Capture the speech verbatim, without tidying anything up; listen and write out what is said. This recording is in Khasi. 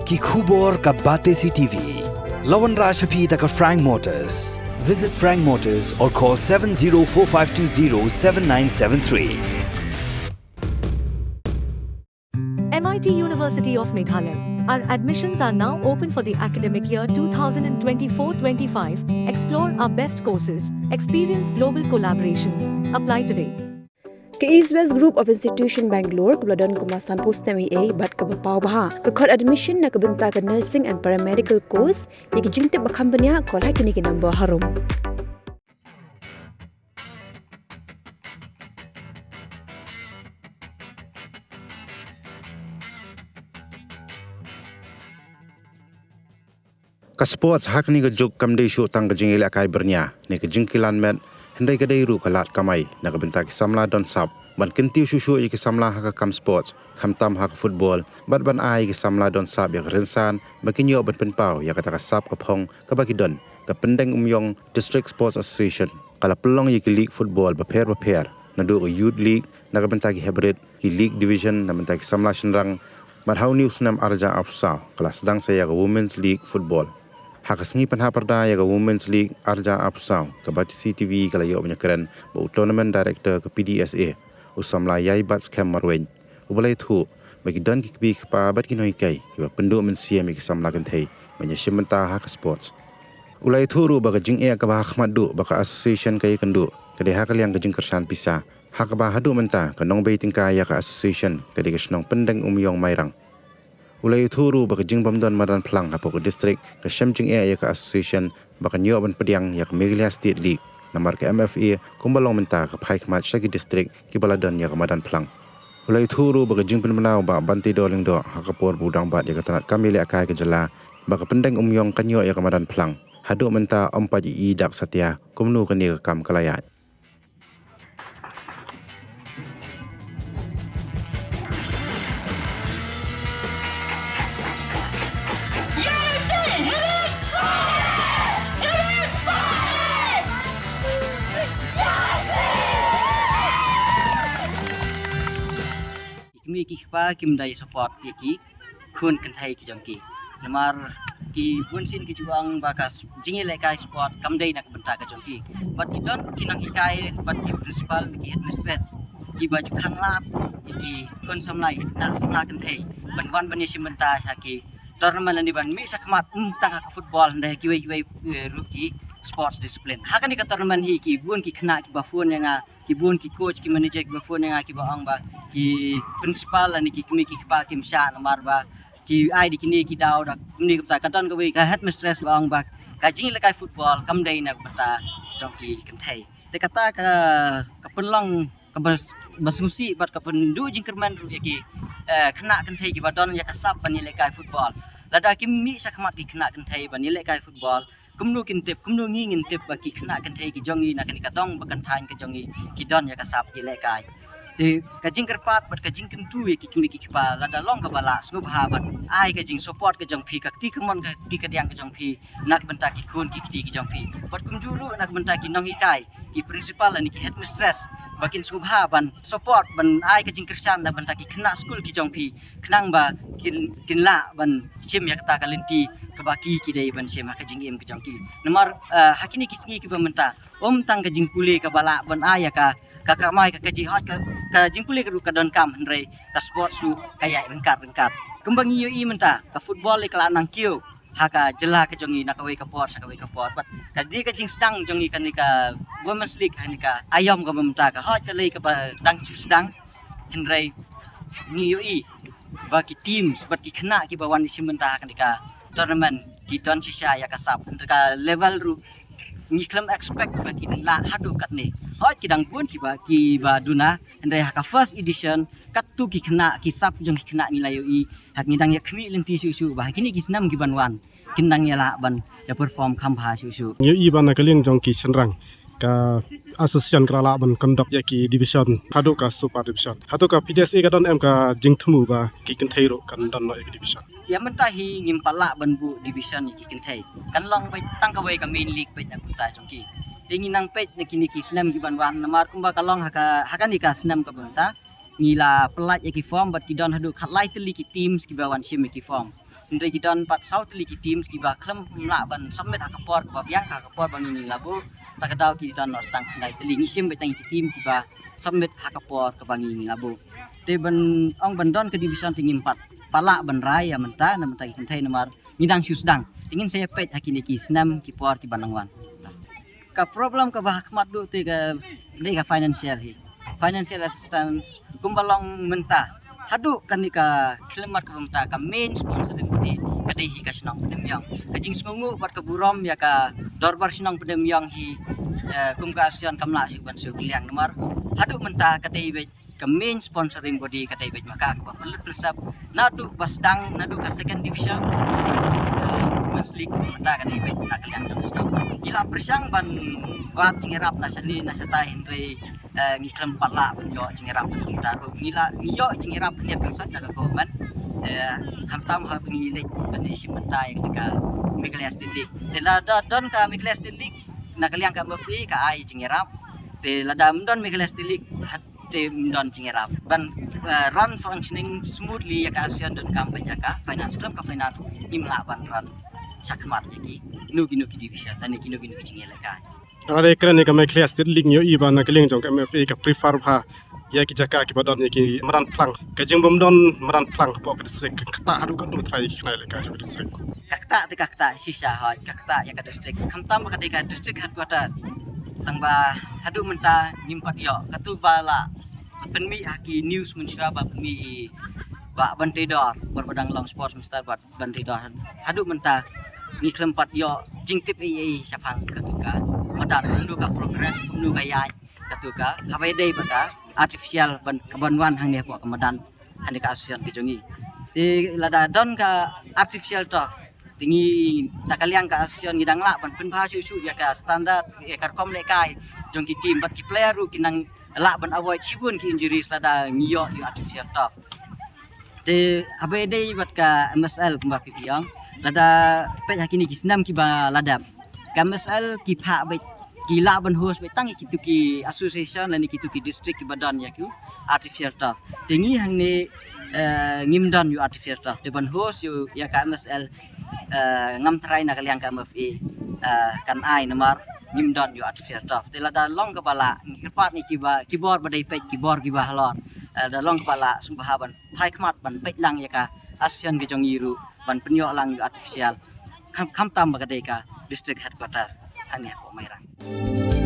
Ki khubor ka Batesi T V. La wanrah sha phi da ka Frank Motors. Visit Frank Motors or call seven zero four five two zero seven nine seven three. M I T University of Meghalaya. Our admissions are now open for the academic year two thousand twenty-four twenty-five. Explore our best courses, experience global collaborations. Apply today. Ka East West Group of Institution Bangalore kaba la don kumba sanphew snem eiei bad kaba paw bha ka khot admission na ka bynta ka nursing and paramedical course. Ïa ki jingtip ba kham bniah, call ha kine ki number harum. Ka sports ha kane ka juk kam dei shuh tang ka jingïalehkai byrnia ne ka jingkilan met, hynrei ka dei ruh ka lad kamai na ka bynta ki samla don sap ban kyntiew shuh shuh ïa ki samla ha ka kam sports, khamtam ha ka football, bad ban ai ïa ki samla don sap ïa ka rynsan ba kin ïoh ban pynpaw ïa kata ka sap ka phong kaba ki don. Ka Pyndengumiong District Sports Association ka la pynlong ïa ki league football bapher bapher, naduh ka Youth League na ka bynta ki heprit, ki league division na bynta ki samla shynrang, bad ha une u snem arhajar arphew saw ka la sdang sa ïa ka Women's League Football. Ha ka sngi pynhap pyrda ïa ka Women's League arhajar arphew saw, ka Batesi T V ka la ïoh ban ïakren bad u Tournament Director ka P D S A, u samla Ïaibadskhem Marwein, uba la ïathuh ba ki don ki kmie ki kpa bad ki nonghikai kiba pynduh mynsiem ïa ki samla kynthei ban ïashim bynta ha ka sports. U la ïathuh ruh ba ka jingeh kaba ha khmat duh ba ka association ka ïakynduh ka dei ha ka liang ka jingkyrshan pisa, ha kaba haduh mynta ka nongbei tyngka ïa ka association ka dei ka shnong Pyndengumiong Mairang. U la ïathuh ruh ba ka jingbym don madan phlang hapoh ka district ka shem jingeh ïa ka association ba kan ïoh ban pdiang ïa ka Meghalaya State League, namar ka M F A kumba long mynta ka phai khmat sha ki district kiba la don ïa ka madan phlang. U la ïathuh ruh ba ka jingpynbna u Bah Banteidor Lyngdoh ha ka por ba u dang bat ïa ka tnat kam ïalehkai ka jylla ba ka Pyndengumiong kan ïoh ïa ka madan phlang, haduh mynta ym pat i dak satia kumno kane ka kam ka la ïaid. Ki kmie ki kpa kim da ïa support ïa ki khun kynthei ki jong ki. Namar ki bun sien ki ju ong ba ka s-, jingïalehkai sport kam dei na ka bynta ka jong ki. Bad ki don ki nonghikai bad ki principal, ki headmistress kiba ju khang lad ïa ki khun samla, ïa ki khynnah samla kynthei ban wan ban ïashim bynta sha ki tournament lane ban mih sha khmat, ym tang ha ka football, hynrei ha kiwei kiwei, eh, ruh ki sports discipline. Ha kane ka tournament hi ki bun ki khynnah kiba phone ïa nga, ki bun ki coach, ki manager kiba phone ïa nga kiba ong ba ki principal lane ki kmie ki kpa kim shah namar ba ki ai da kine ki daw da kumne kumta. Ka don kawei ka headmistress ba ong ba ka jingïalehkai football kam dei na ka bynta jong ki kynthei. Te kata ka, ka pynlong kaba, ba sngewsih bad ka pynduh jingkyrmen ruh ïa ki, eh, khynnah kynthei kiba don ïa ka sap ban ïalehkai football. Lada kim mih sha khmat ki khynnah kynthei ban ïalehkai football, kumno kin tip, kumno ngi ngin tip ba ki khynnah kynthei ki jong ngi na kane ka dong ba kynthaiñ ka jong ngi ki don ïa ka sap ïalehkai. Te ka jingkyrpad bad ka jingkyntu ïa ki kmie ki kpa, lada long kaba lah, sngewbha ban ai ka jingsupport ka jong phi, ka kti kamon ka kti kadiang ka jong phi na ka bynta ki khun ki kti ki jong phi. Bad kumjuh ruh na ka bynta ki nonghikai, ki principal lane ki headmistress, ba kin sngewbha ban support, ban ai ka jingkyrshan na ka bynta ki khynnah skul ki jong phi, khnang ba kin, kin lah ban shim ïa kata ka lynti kaba ki, ki dei ban shim ha ka jingim ka jong ki. Namar, eh, ha kine ki sngi kiba mynta, ym tang ka jingpule kaba lah ban ai ïa ka, ka kamai ka kajih, hooid ka, ka jingpule ka ruh ka donkam, hynrei ka sports ruh ka ïaid ryngkat ryngkat. Kumba ngi ïohi mynta, ka football ka la nang kiew ha ka jylla ka jong ngi na kawei ka por sha kawei ka por. Bad ka dei ka jingsdang jong ngi kane ka Women's League ha kane ka aïom kaba mynta, ka hooid ka lei kaba dang shu sdang, hynrei ngi ïohi ba ki teams bad ki khynnah kiba wan ïashim bynta ha kane ka tournament ki don shisha ïa ka sap, hynrei ka level ruh ngi khlem expect ba kin lah haduh katne. Hooid ki dang bun kiba, kiba duna, hynrei ha ka first edition katto ki khynnah, ki sap jong ki khynnah ngi la ïohi, ha ngi dang ïa khmih lynti shuh shuh ba ha kine ki snem ki ban wan kin dang ïa lah ban ïa perform kham bha shuh shuh. Ngi ïohi ba na ka liang jong ki shynrang, ka association ka la lah ban conduct ïa ki division haduh ka super division. Hato ka P D S A ka don em ka jingthmu ba ki kynthei ruh kan don noh ïa ki division? Ïa mynta hi ngim pat lah ban buh division ïa ki kynthei. Kan long beit tang kawei ka main league beit na ka bynta jong ki. Te ngi nang peit na kine ki snem ki ban wan, namar kumba ka long ha ka, ha kane ka snem kaba mynta, Ngi la pynlait ïa ki form bad ki don haduh khatlai tylli ki teams kiba wan shim ïa ki form. Hynrei ki don pat saw tylli ki teams kiba khlem lah ban submit ha ka por kaba biang, ha ka por ba ngi ngi la buh. Ta ka daw ki don noh tang khyndai tylli. Ngi shim beit tang ïa ki team kiba submit ha ka por kaba ngi ngi la buh. Te ban ong ban don ka division te ngim pat, pat lah ban rai ïa mynta, na mynta ki kynthei namar ngi dang shu sdang. Te ngin sa ïa peit ha kine ki snem ki por kiba nang wan. Ka problem kaba ha khmat duh te ka dei ka financial hi. Financial assistance kumba long mynta. Haduh kane ka khlieh mat kaba mynta ka main sponsoring body ka dei hi ka shnong Pdeng Miong. Ka jingsngewnguh bad ka burom ïa ka dorbar shnong Pdeng Miong hi, eh, kum ka association kam lah shuh ban shu kylliang namar haduh mynta ka dei beit ka main sponsoring body ka dei beit ma ka kaba pynlut pynsep naduh ba sdang, naduh ka second division, eh, Women's League mynta ka dei beit na ka liang jong shnong. Ngi la pyrshang ban wad jingïarap na shane na shatai hynrei, eh, ngi khlem pat lah ban ïoh jingïarap na ka bynta ruh. Ngi la, ngi ïoh jingïarap khyndiat khynsoit na ka government. Eh, khamtam haba ngi leit ban ïashim bynta ïa ka Meghalaya State League. Te lada don ka Meghalaya State League na ka liang ka M F A ka ai jingïarap. Te lada ym don Meghalaya State League, ha te ym don jingïarap ban, eh, run functioning smoothly ïa ka association, donkam beit ïa ka finance. Khlem ka finance ngim lah ban run shakhmat ïa kino kino ki division lane kino kino ki jingïalehkai. Lada kren ïa ka Meghalaya State League, ngi ïohi ba na ka liang jong ka M F A ka prefer bha ïa ki jaka kiba don ïa ki madan phlang. Ka jingbym don madan phlang hapoh ka district ka ktah haduh katno trai ki khynnah ïalehkai jong ka district? Ka ktah te ka ktah shisha hoi, ka ktah ïa ka district. Khamtam ba ka dei ka district headquarter. Tang ba haduh mynta ngim pat ïoh. Katba la pynmih ha ki news mynshuwa ba pynmih i Bah Banteidor, por ba dang long sports minister Bah Banteidor. Haduh mynta ngi khlem pat ïoh jingtip ei ei shaphang katu ka madan, kumno ka progress, kumno ka ïaid katu ka, haba ïadei bad ka artificial ban, ka ban wan hangne hapoh ka madan, hangne ka association ka jong ngi. Te lada don ka artificial turf, te ngi na ka liang ka association ngi dang lah ban pynbha shuh shuh ïa ka standard, ïa ka rukom lehkai jong ki team bad ki player ruh kin nang lah ban avoid shibun ki injuries lada ngi ïoh ïa u artificial turf. Te haba ïadei bad ka M S L kumba phi ong, lada peit ha kine ki snem kiba la dep, ka M S L ki phah beit, ki lah ban host beit tang ïa kitu ki association lane kitu ki district kiba don ïa ki artificial turf. Te ngi hangne, eh, ngim don ïa u artificial turf. Te ban host ïa u, ïa ka M S L, eh, ngam tharai na ka liang ka M F A, eh, kan ai namar ngim don ïa u artificial turf. Te lada long kaba lah, ngi kyrpad ïa kiba, ki bor ba dei peit, ki bor kiba halor. Eh, lada long kaba lah, sngewbha ban phai khmat ban peit lang ïa ka association ka jong ngi ruh, ban pynïoh lang ïa u artificial. Kham, khamtam ba ka dei ka district headquarter hangne hapoh Mairang.